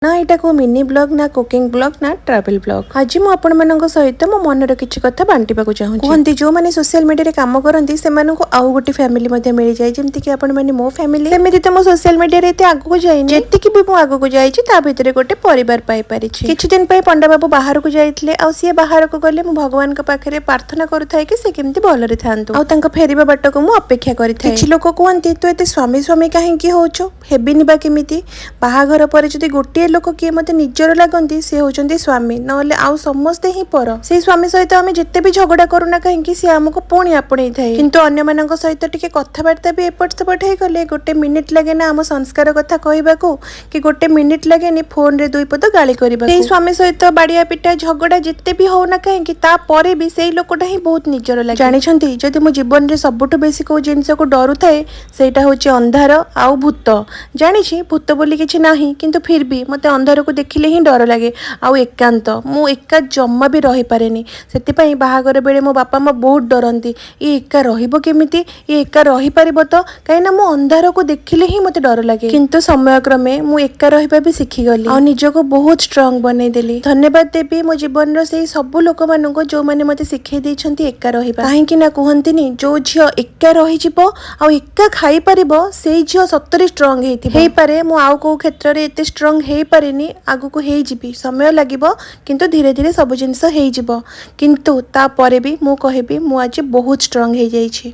ନା ଏଇଟା କୋଉ ମିନି ବ୍ଲଗ୍, ନା କୁକିଂ ବ୍ଲଗ୍, ନା ଟ୍ରାଭେଲ ବ୍ଲଗ୍। ଆଜି ମୁଁ ଆପଣମାନଙ୍କ ସହିତ ମୋ ମନର କିଛି କଥା ବାଣ୍ଟିବାକୁ ଚାହୁଁଛି। କୁହନ୍ତି, ଯୋଉମାନେ ସୋସିଆଲ ମିଡ଼ିଆରେ କାମ କରନ୍ତି, ସେମାନଙ୍କୁ ଆଉ ଗୋଟେ ଫ୍ୟାମିଲି ମଧ୍ୟ ମିଳିଯାଏ, ଯେମିତିକି ଆପଣମାନେ ମୋ ଫ୍ୟାମିଲି। ସେମିତି ତ ମୁଁ ସୋସିଆଲ ମିଡ଼ିଆରେ ଏତେ ଆଗକୁ ଯାଇନି। ଯେତିକି ବି ମୁଁ ଆଗକୁ ଯାଇଛି, ତା ଭିତରେ ଗୋଟେ ପରିବାର ପାଇପାରିଛି। କିଛି ଦିନ ପାଇଁ ପଣ୍ଡା ବାବୁ ବାହାରକୁ ଯାଇଥିଲେ ଆଉ ସିଏ ବାହାରକୁ ଗଲେ ମୁଁ ଭଗବାନଙ୍କ ପାଖରେ ପ୍ରାର୍ଥନା କରୁଥାଏ କି ସେ କେମିତି ଭଲରେ ଥାନ୍ତୁ ଆଉ ତାଙ୍କ ଫେରିବା ବାଟକୁ ମୁଁ ଅପେକ୍ଷା କରିଥାଏ। କିଛି ଲୋକ କୁହନ୍ତି, ତୁ ଏତେ ସ୍ୱାମୀ ସ୍ୱାମୀ କାହିଁକି ହଉଛୁ? ହେବିନି ବା କେମିତି? ବାହାଘର ପରେ ଯଦି ଗୋଟିଏ ଲୋକ କିଏ ମୋତେ ନିଜର ଲାଗନ୍ତି, ସେ ହେଉଛନ୍ତି ସ୍ୱାମୀ। ନହେଲେ ଆଉ ସମସ୍ତେ ହିଁ ପର। ସେଇ ସ୍ୱାମୀ ସହିତ ଆମେ ଯେତେ ବି ଝଗଡ଼ା କରୁନା କାହିଁକି, ସିଏ ଆମକୁ ପୁଣି ଆପଣେଇଥାଏ। କିନ୍ତୁ ଅନ୍ୟମାନଙ୍କ ସହିତ ଟିକେ କଥାବାର୍ତ୍ତା ବି ଏପଟ ସେପଟ ହେଇଗଲେ ଗୋଟେ ମିନିଟ୍ ଲାଗେ ନା ଆମ ସଂସ୍କାର କଥା କହିବାକୁ କି ଗୋଟେ ମିନିଟ୍ ଲାଗେନି ଫୋନରେ ଦୁଇ ପଦ ଗାଳି କରିବାକୁ। ସେଇ ସ୍ୱାମୀ ସହିତ ବାଡ଼ିଆ ପିଟା, ଝଗଡ଼ା ଯେତେ ବି ହଉନା କାହିଁକି, ତାପରେ ବି ସେଇ ଲୋକଟା ହିଁ ବହୁତ ନିଜର ଲାଗେ। ଜାଣିଛନ୍ତି, ଯଦି ମୁଁ ଜୀବନରେ ସବୁଠୁ ବେଶୀ କୋଉ ଜିନିଷକୁ ଡରୁଥାଏ, ସେଇଟା ହେଉଛି ଅନ୍ଧାର ଆଉ ଭୂତ। ଜାଣିଛି ଭୂତ ବୋଲି କିଛି ନାହିଁ, କିନ୍ତୁ ଫିର୍ ବି ମୋତେ ଅନ୍ଧାରକୁ ଦେଖିଲେ ହିଁ ଡର ଲାଗେ। ଆଉ ଏକାନ୍ତ, ମୁଁ ଏକା ଜମା ବି ରହିପାରେନି। ସେଥିପାଇଁ ବାହାଘର ବେଳେ ମୋ ବାପା ମା ବହୁତ ଡରନ୍ତି, ଇଏ ଏକା ରହିବ କେମିତି, ଇଏ ଏକା ରହିପାରିବ ତ? କାହିଁକିନା ମୁଁ ଅନ୍ଧାରକୁ ଦେଖିଲେ ହିଁ ମୋତେ ଡର ଲାଗେ। କିନ୍ତୁ ସମୟକ୍ରମେ ମୁଁ ଏକା ରହିବା ବି ଶିଖିଗଲି ଆଉ ନିଜକୁ ବହୁତ ଷ୍ଟ୍ରଙ୍ଗ ବନେଇଦେଲି। ଧନ୍ୟବାଦ ଦେବି ମୋ ଜୀବନର ସେଇ ସବୁ ଲୋକମାନଙ୍କୁ, ଯୋଉମାନେ ମୋତେ ଶିଖେଇ ଦେଇଛନ୍ତି ଏକା ରହିବା। କାହିଁକି ନା କୁହନ୍ତିନି, ଯୋଉ ଝିଅ ଏକା ରହିଯିବ ଆଉ ଏକା ଖାଇପାରିବ, ସେଇ ଝିଅ ସତରେ ଷ୍ଟ୍ରଙ୍ଗ ହେଇଥିବ। ହେଇପାରେ ମୁଁ ଆଉ କୋଉ କ୍ଷେତ୍ରରେ ଏତେ ଷ୍ଟ୍ରଙ୍ଗ ହେଇପାରିନି। ଆଗକୁ ହେଇଯିବି, ସମୟ ଲାଗିବ, କିନ୍ତୁ ଧୀରେ ଧୀରେ ସବୁ ଜିନିଷ ହେଇଯିବ। କିନ୍ତୁ ତାପରେ ବି ମୁଁ କହିବି, ମୁଁ ଆଜି ବହୁତ ଷ୍ଟ୍ରଙ୍ଗ ହେଇଯାଇଛି।